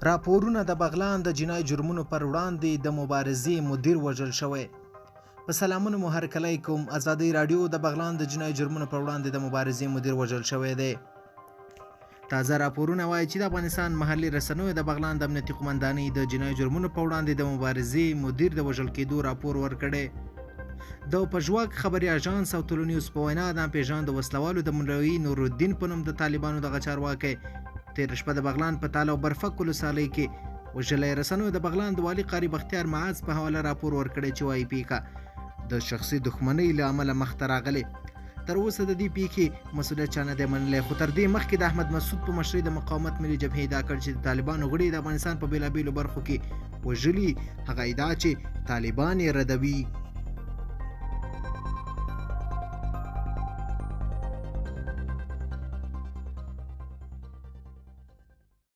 راپورونه: د بغلان د جنایي جرمونو پر وړاندې د مبارزې مدیر وژل شوی. په سلامونو مو هرکلی کوم. ازادي راډیو، د بغلان د جنایي جرمونو پر وړاندې د مبارزې مدیر وژل شوی دی. تازه راپورونه وایي چې د افغانستان محلي رسنیو د بغلان د امنیتي قومندانۍ د جنایي جرمونو په وړاندې د مبارزې مدیر د وژل کېدو راپور ورکړی. د پژواک خبري اژانس او طلوع نیوز په وینا، د ناپېژاندو وسلوالو د مولوي نورالدین په نوم د طالبانو دغه چارواکی تېره شپه د بغلان په تاله او برفک ولسوالۍ کې وژلی. رسنیو د بغلان د والي قاري بختیار معاذ په حواله راپور ورکړی چې وایي پیښه د شخصي دښمنۍ له امله مخته راغلې. تر اوسه د دې پیښې مسولیت چا نه دی منلی، خو تر دې مخکې د احمد مسعود په مشرۍ د مقاومت ملي جبهې ادعا کړې چې د طالبانو غړي د افغانستان په بېلابېلو برخو کې وژلي، هغه ادعا چې طالبان یې ردوي.